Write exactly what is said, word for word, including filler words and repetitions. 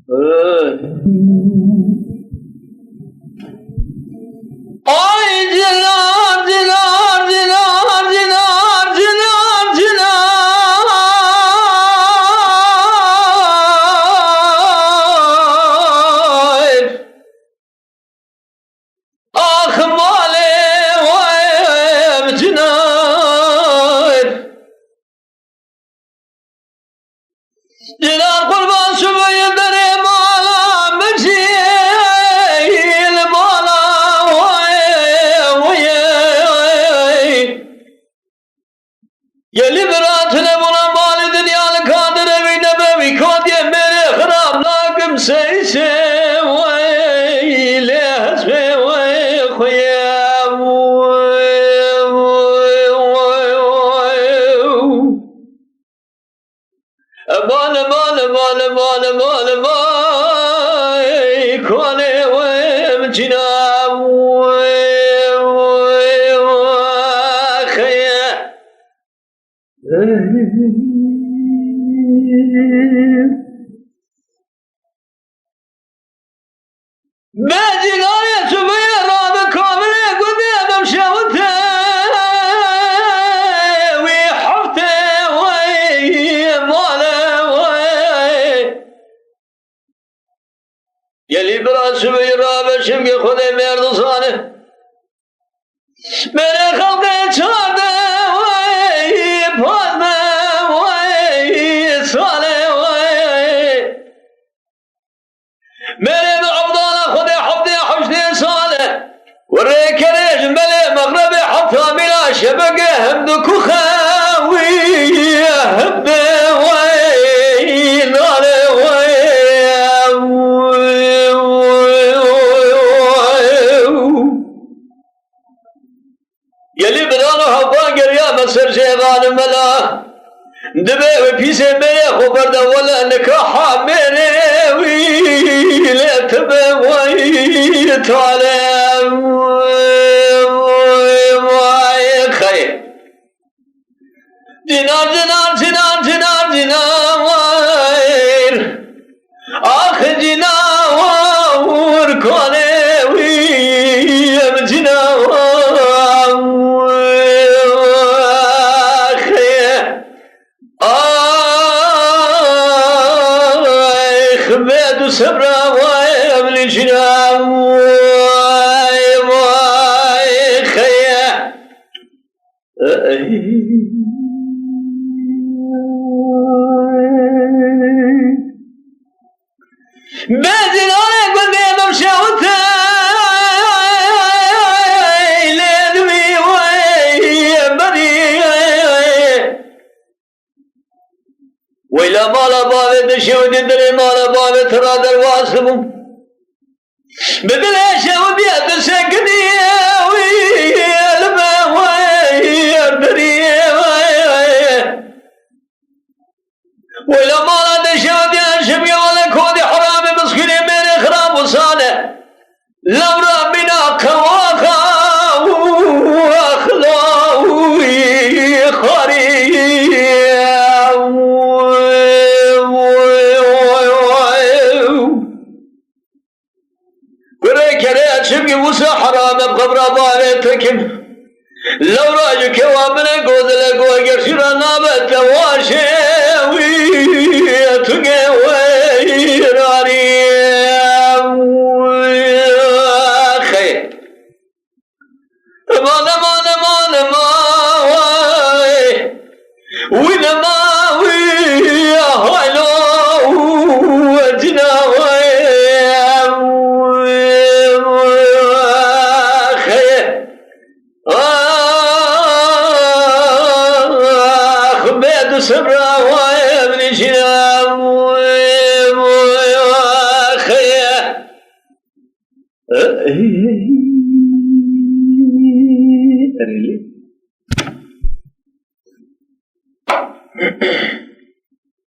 Ay cinar, cinar, cinar, cinar, cinar, cinar, cinar. Ax malê we bi cinar. Cinar qurban şibî derê mala min jî li mala we, we. Gelî bira tune bûna malê dinya li kadirê wî nebe wî kotiyê mêrê xirab nakim seyşê wey lê hespê wey xuyê. Bale, bale, bale, bale, bale, bale, konê wê cîna wê, wê, wê, xeye. Bê cînarê tu bê rabe kamilê gundê bim şewite wî heftê wey male wey. Gelî bira tu bê rabe çimkê Xwedê mêr dizane. Mêrê xelqê çarde wey, pazdeh wey, salê wey. Mêrê bi evdana Xwedê heftê heştê sal e. Û rêkerê ji melê mexrebê heta mîna şebeke hem dikuxe wî hem dê wey, nalê wey. Gelî birano hewqan geriya me ser jêxan mela. Dibê wê pîsê mêrê xwe berde wele nikaha mêrê wî lê tibe wey tale. Wey xeyr. Cinar, cinar, cinar, cinar, cinar. Ax cîna wawur konê wî em cîna wawur. Ax bê du sebra wê em li cîna wê, wê xeye. Bê cînanê gundê bim şewite lê divî wey berî. Weyla mala bavê dişewitî dilê mala bavê tira derbas dibû. Bi dilê şewitî disekinî wî li me wey derî wey. Weyla mala dişewitî şibî wele kodî heramê miskînê mêrê xirab û sane. Lewra mîna qewaxa û axla û xarî. Kurê kerê çimkî wisa heram e qebra bavê tekin. Lewra ji kewa min e gozile go eger şîra nabe te waşê wî tugê weyranî. Xeyr. Mane, mane, mane, mane. Wî nema wî haylo cina wê. Xeyr. Ax bê du sebra wê min cina wê. Xeyr. Erê lê.